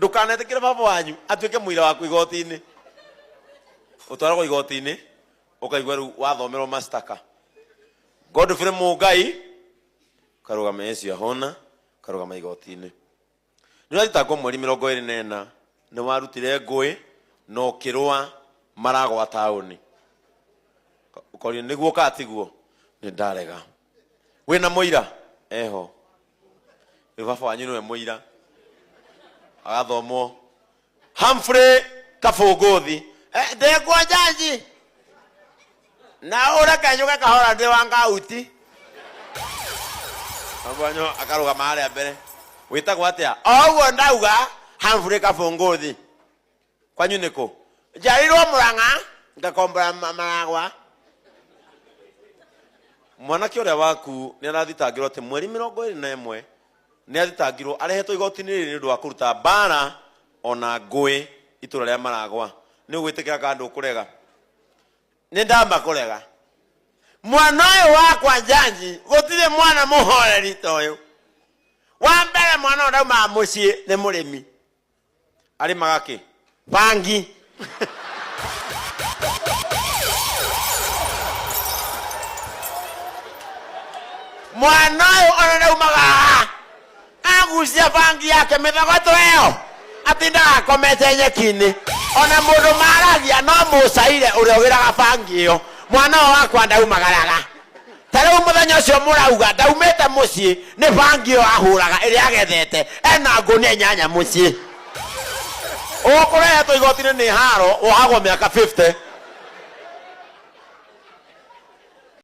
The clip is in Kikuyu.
Ndũkanetĩkĩre baba wanyu atuĩke mũira waku igoti-inĩ. Ũtwaragwo igoti-inĩ ũkaigua rĩu wathomerwo mashtaka. Godfrey Mũngai karũgama Yesu ahona karũgama igoti-inĩ. Nĩ ũrathitangwo mweri 24 nĩ warutire ngũĩ na ũkĩrũa maragwa taũni. Ũkorio nĩguo kana tiguo? Nĩ ndarega. Wĩna mũira? Eho. Rĩu baba wanyu nĩwe mũira. Agathomwo Humphrey Kabũngũthi. Eh, ndĩkuo njanji na ũreke njũke kahora ndĩ wa ngauti. Baba wanyu akarũgama harĩa mbere. Wĩtagwo atĩa? O ũguo ndauga Humphrey Kabũngũthi. Kwanyu nĩ kũ? Njiarĩirwo Mũrang'a ngakombora Maragwa. Mwanake ũrĩa waku nĩ arathitangĩrwo atĩ mweri 21 nĩ athitangirwo arehetwo igoti-inĩ rĩrĩ nĩ ũndũ wa kũruta mbara ona ngũĩ itũra rĩa Maragwa. Nĩ ũgwĩtĩkĩra kana ndũkũrega? Nĩ ndamba kũrega. Mwana ũyũ wakwa njanji gũtirĩ mwana mũhoreri ta ũyũ. Wa mbere mwana ũyũ ndaumaga mũciĩ nĩ mũrĩmi. Arĩmaga kĩ? Bangi. Mwana ũyũ ona ndaumaga haha agucia bangi yake mĩthogoto ĩyo atindaga akomete nyeki-inĩ. Ona mũndũ maragia no mũcaire ũrĩa ũgĩraga bangi ĩyo. Mwana ũyũ wakwa ndaumagaraga. Ta rĩu mũthenya ũcio mũrauga ndaumĩte mũciĩ nĩ bangi ĩyo ahũraga ĩrĩa agethete ena ngũnia inyanya mũciĩ. Ũkũrehetwo igoti-inĩ nĩ haro wohagwo mĩaka 50.